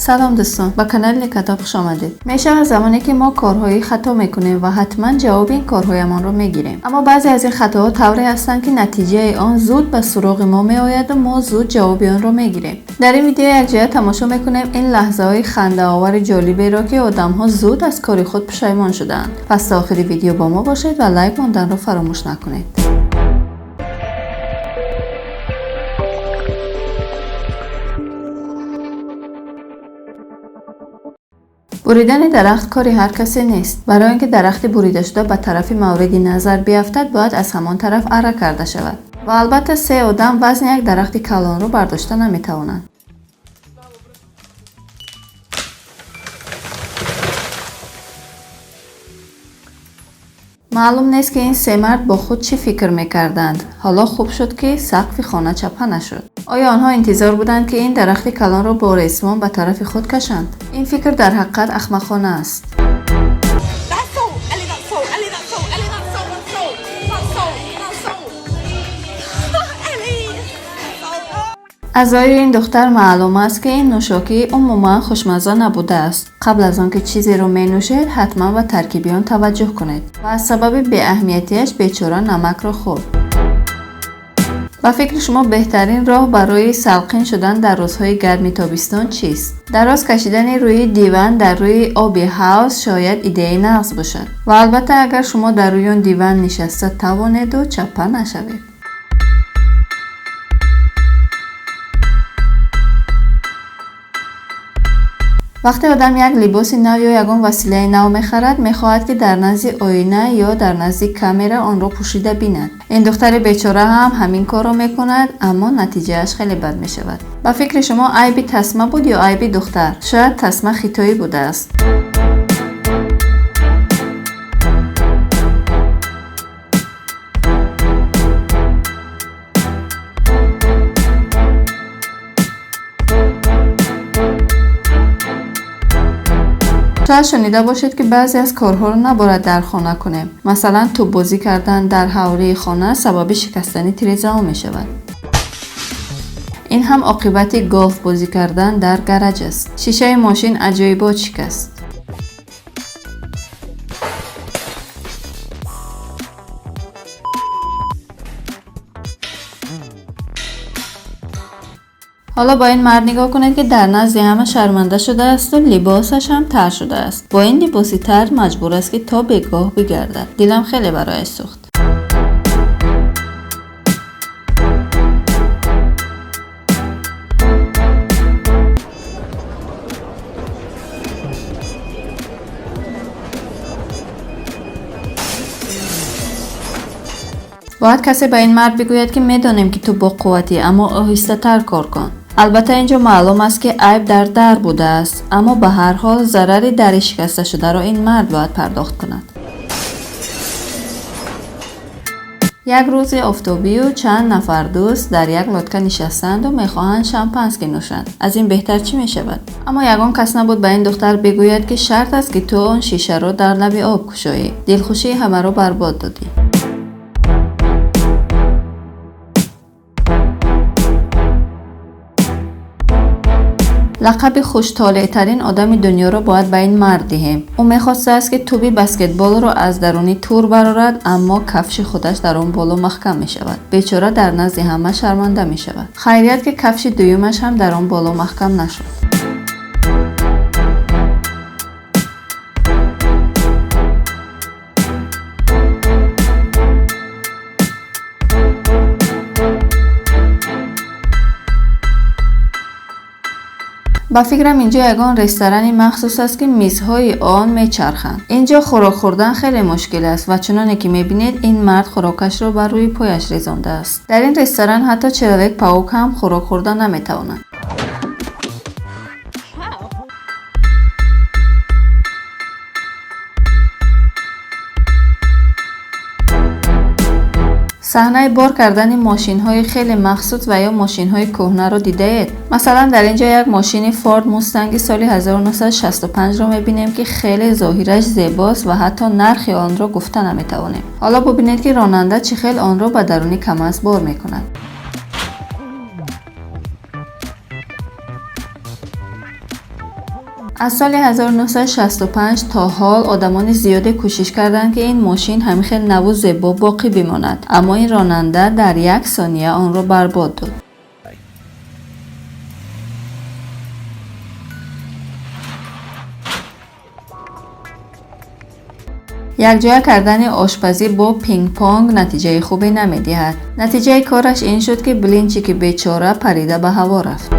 Салом дӯстон, ба канали Некатоб хуш омадед. Мешавад замоне ки мо корҳои хато мекунем ва ҳатман ҷавоби ин корҳоямонро мегирем. Аммо баъзе аз ин хатоҳо тавре ҳастанд, ки натиҷаи он зуд ба суроғи мо меояду мо зуд ҷавоби онро мегирем. Дар ин видео якҷоя тамошо мекунем ин лаҳзаҳои хандаовари ҷолиберо, ки одамҳо зуд аз кори худ пушаймон шудаанд. Пас то охири видео бо мо бошед ва лайк монданро фаромӯш накунед. Буридани дарахт кори ҳар касе нест. Барои он ки дарахти буридашуда ба тарафи мавриди назар биафтад, бояд аз ҳамон тараф арра карда шавад. Ва албатта се одам вазни як дарахти калонро бардошта наметавонанд. Маълум нест, ки ин се мард бо худ чӣ фикр мекарданд. Ҳоло хуб шуд, ки сақфи хона чапа нашуд. Оё онҳо интизор буданд, ки ин дарахти калонро бо ресмон ба тарафи худ кашанд? Ин фикр дар ҳақиқат ахмақона аст. That's salt, Ellie, that's salt, Ellie, that's salt, Ellie, that's salt, that's salt, that's salt, that's salt. Ellie! Salt. Аз зоҳири ин духтар маълум аст, ки ин нӯшокӣ умуман хушмазза набудааст. Қабл аз он ки чизеро менӯшед, ҳатман ба таркиби он таваҷҷӯҳ кунед. Ва аз сабаби беаҳамиятиаш бечора намакро хӯрд. Ба фикри шумо, беҳтарин роҳ барои салқин шудан дар рӯзҳои гарми тобистон чист? Дароз кашидани рӯи диван дар рӯи оби ҳавз шояд идеяи нағз бошад. Ва албатта, агар шумо дар рӯи он диван нишаста тавонеду чаппа нашавед. Вақте одам як либоси нав ё ягон василаи нав мехарад, мехоҳад, ки дар назди оина ё дар назди камера онро пӯшида бинад. Ин духтари бечора ҳам ҳамин корро мекунад, аммо натиҷааш хеле бад мешавад. Ба фикри шумо, айби тасма буд ё айби духтар? Шояд тасма хитоӣ будааст. Шояд шунида бошед, ки баъзе аз корҳоро набояд дар хона кунем. Масалан, тӯббозӣ кардан дар ҳавлии хона сабаби шикастани тирезаҳо мешавад. Ин ҳам оқибати голф бозӣ кардан дар гараж аст. Шишаи мошин аҷоибот шикаст. Ҳоло ба ин мард нигоҳ кунед, ки дар назди ҳама шарманда шудаасту либосаш ҳам тар шудааст. Бо ин либоси тар маҷбур аст, ки то бегоҳ бигардад. Дилам хеле барояш сӯхт. Бояд касе ба ин мард бигӯяд, ки медонем, ки ту боқувватӣ, аммо оҳистатар кор кун. Албатта, ин ҷо маълум аст, ки айб дар дар будааст, аммо ба ҳар ҳол зарари дари шикасташударо ин мард бояд пардохт кунад. Як рӯзи офтобию чанд нафар дӯст дар як лодка нишастанду мехоҳанд шампанский нӯшанд. Аз ин беҳтар чӣ мешавад? Аммо ягон кас набуд ба ин духтар бигӯяд, ки шарт аст, ки ту он шишаро дар лаби об кушоӣ. Дилхушии ҳамаро барбод додӣ. Лақаби хуштолеътарин одами дунёро бояд ба ин мард диҳем. Ӯ мехостааст, ки тӯби баскетболро аз даруни тур барорад, аммо кафши худаш дар он боло маҳкам мешавад. Бечора дар назди ҳама шарманда мешавад. Хайрият, ки кафши дуюмаш ҳам дар он боло маҳкам нашуд. Ба фикрам, инҷо ягон ресторани махсус аст, ки мизҳои он мечарханд. Инҷо хӯрок хӯрдан хеле мушкил аст ва чуноне ки мебинед, ин мард хӯрокашро бар рӯи пояш резондааст. Дар ин ресторан ҳатто Человек Паук ҳам хӯрок хӯрда наметавонад. Саҳнаи бор кардани мошинҳои хеле махсус ва ё мошинҳои кӯҳнаро дидаед? Масалан, дар ин ҷо як мошини Форд Мустанги соли 1965-ро мебинем, ки хеле зоҳираш зебост ва ҳатто нархи онро гуфта наметавонем. Ҳоло бубинед, ки ронанда чӣ хел онро ба даруни КамАЗ бор мекунад. Аз соли 1965 то ҳол одамони зиёде кӯшиш карданд, ки ин мошин ҳамин хел наву зебо боқӣ бимонад, аммо ин ронанда дар як сония онро барбод дод. Якҷоя кардани ошпазӣ бо пинг-понг натиҷаи хубе намедиҳад. Натиҷаи кораш ин шуд, ки блинчики бечора парида ба ҳаво рафт.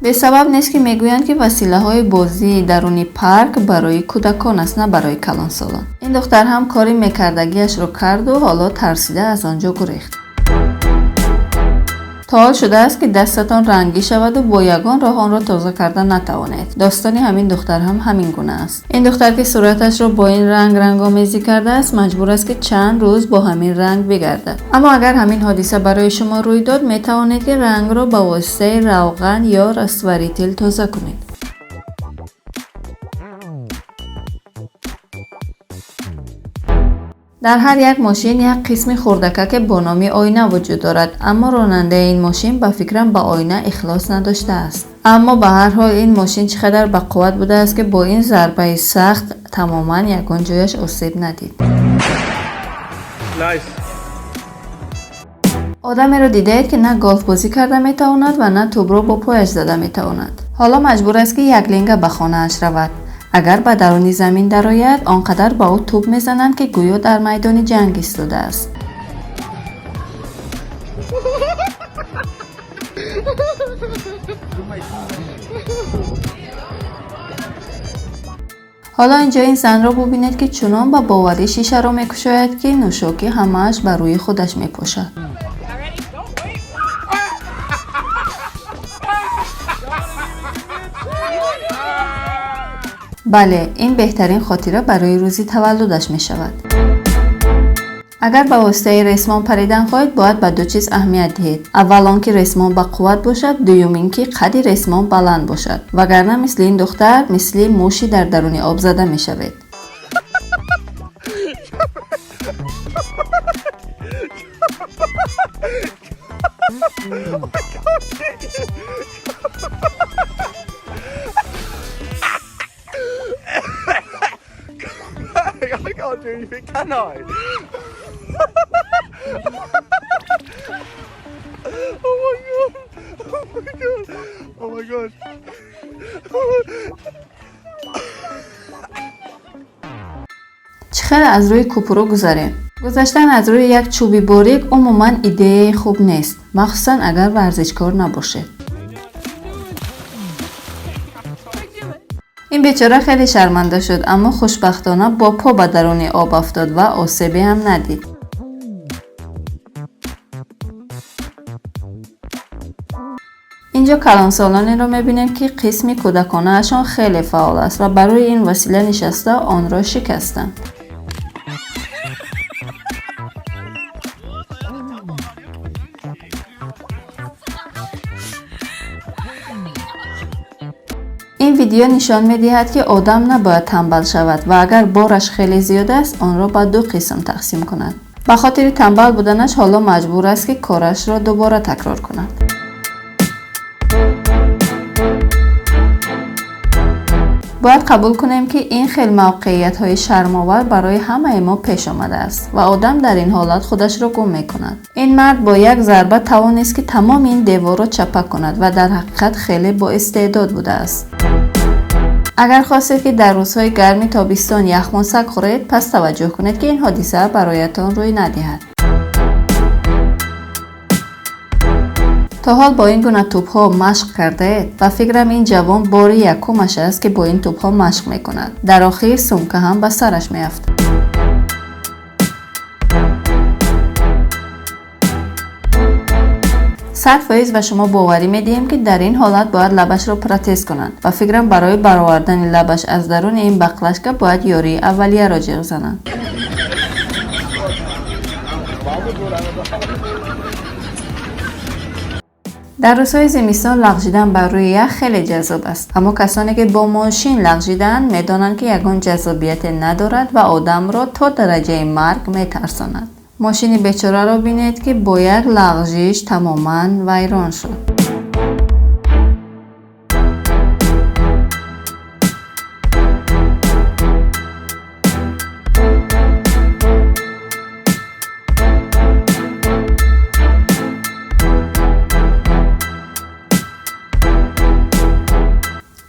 Бесабаб нест, ки мегӯянд, ки василаҳои бозии даруни парк барои кӯдакон аст, на барои калонсолон. Ин духтар ҳам кори мекардагиашро карду ҳоло тарсида аз он ҷо гурехт. То ҳол шудааст, ки дастатон рангӣ шаваду бо ягон роҳ онро тоза карда натавонед. Достони ҳамин духтар ҳам ҳамин гуна аст. Ин духтар, ки сураташро бо ин ранг рангомезӣ кардааст, маҷбур аст, ки чанд рӯз бо ҳамин ранг бигардад. Аммо агар ҳамин ҳодиса барои шумо рӯй дод, метавонед, ки рангро ба воситаи равған ё растворитель тоза кунед. Дар ҳар як мошин як қисми хурдакаке бо номи оина вуҷуд дорад, аммо ронандаи ин мошин, ба фикрам, ба оина ихлос надоштааст. Аммо ба ҳар ҳол ин мошин чӣ қадар бақувват будааст, ки бо ин зарбаи сахт тамоман ягон ҷояш осеб надид. Nice. Одамеро дидаед, ки на голфбозӣ карда метавонад ва на тӯбро бо пояш зада метавонад. Ҳоло маҷбур аст, ки яклинга ба хонааш равад. Агар ба даруни замин дарояд, он қадар ба ӯ тӯб мезананд, ки гӯё дар майдони ҷанг истодааст. Ҳоло инҷо ин занро бубинед, ки чунон ба боварӣ шишаро мекушояд, ки нӯшокӣ ҳамааш ба рӯи худаш мепошад. Ready? Don't wait. Бале, ин беҳтарин хотира барои рӯзи таваллудаш мешавад. Агар ба воситаи ресмон паридан хоҳед, бояд ба ду чиз аҳамият диҳед. Аввал он, ки ресмон бақувват бошад, дуюм ин, ки қадди ресмон баланд бошад, вагарна мисли ин духтар, мисли муши дар даруни об зада мешавед. I can't do anything, can I? Oh my God! Oh my God! Oh my God! Чӣ хел аз рӯи купру гузарем? Гузаштан аз рӯи як чӯби борик умуман идеяи хуб нест, махсусан агар варзишкор набошед. Ин бечора хеле шарманда шуд, аммо хушбахтона бо по ба даруни об афтод ва осебе ҳам надид. Инҷо калонсолонеро мебинем, ки қисми кӯдаконаашон хеле фаъол аст ва барои ин васила нишаста онро шикастанд. Ин видео нишон медиҳад, ки одам набояд танбал шавад ва агар бораш хеле зиёд аст, онро ба ду қисм тақсим кунад. Ба хотири танбал буданаш ҳоло маҷбур аст, ки корашро дубора такрор кунад. Бояд қабул кунем, ки ин хел мавқеиятҳои шармовар барои ҳамаи мо пеш омадааст ва одам дар ин ҳолат худашро гум мекунад. Ин мард бо як зарба тавонист, ки тамоми ин деворро чапа кунад ва дар ҳақиқат хеле боистеъдод будааст. Агар хостед, ки дар рӯзҳои гарми тобистон яхмосак хӯред, пас таваҷҷӯҳ кунед, ки ин ҳодиса бароятон рӯй надиҳад. То ҳол бо ин гуна тӯбҳо машқ кардаед? Ба фикрам, ин ҷавон бори якумаш аст, ки бо ин тӯбҳо машқ мекунад. Дар охир сумка ҳам ба сараш меафтад. 100% ба шумо боварӣ медиҳем, ки дар ин ҳолат бояд лабашро протез кунанд. Ба фикрам, барои баровардани лабаш аз даруни ин баклажка бояд ёрии аввалияро ҷиғ зананд. Дар рӯзҳои зимистон лағжидан бар рӯи ях хеле ҷаззоб аст, аммо касоне, ки бо мошин лағжидаанд, медонанд, ки ягон ҷаззобияте надорад ва одамро то дараҷаи марг метарсонад. Мошини бечораро бинед, ки бо як лағжиш тамоман вайрон шуд.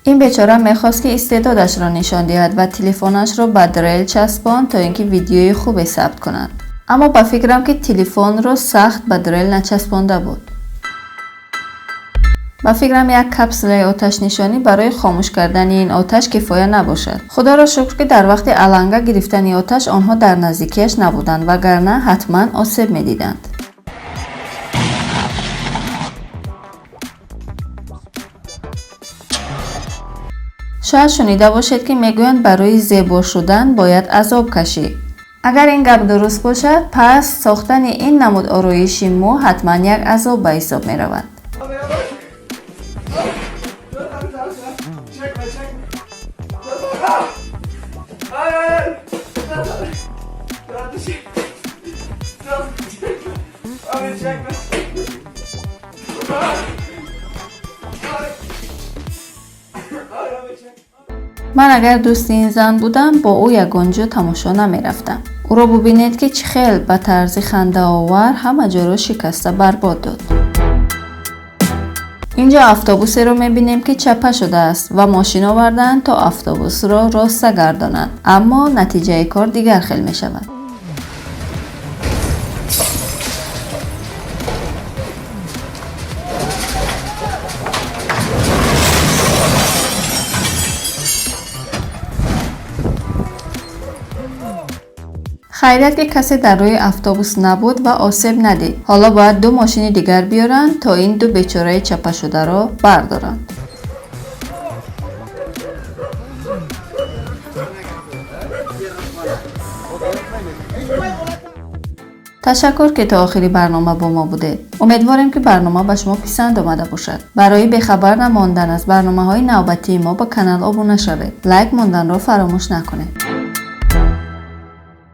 Ин бечора мехост, ки истеъдодашро нишон диҳад ва телефонашро ба дрел часпонд, то ин ки видеои хубе сабт кунад. Аммо ба фикрам, ки телефонро сахт ба дрел начаспонда буд. Ба фикрам, як капсулаи оташнишонӣ барои хомӯш кардани ин оташ кифоя набошад. Худоро шукр, ки дар вақти аланга гирифтани оташ онҳо дар наздикиаш набуданд, вагарна ҳатман осеб медиданд. Шояд шунида бошед, ки мегӯянд, барои зебо шудан бояд азоб кашӣ. Агар ин гап дуруст бошад, пас сохтани ин намуд ороиши мӯ ҳатман як азоб ба ҳисоб меравад. Çekme çekme. Hayır hayır. Hayır. Çekme. Abi çekme. Hayır abi çekme. Ман агар дӯсти ин зан будам, бо ӯ ягон ҷо тамошо намерафтам. Ӯро бубинед, ки чӣ хел ба тарзи хандаовар ҳама ҷоро шикаста барбод дод. Инҷо автобусеро мебинем, ки чапа шудааст ва мошин овардаанд, то автобусро роста гардонанд, аммо натиҷаи кор дигар хел мешавад. Хайрият, ки касе дар рӯи автобус набуд ва осеб надид. Ҳоло бояд ду мошини дигар биёранд, то ин ду бечораи чапашударо бардоранд. Ташаккур, ки то охири барнома бо мо будед. Умедворем, ки барнома ба шумо писанд омада бошад. Барои бехабар намондан аз барномаҳои навбатии мо ба канал обуна шавед, лайк монданро фаромӯш накунед.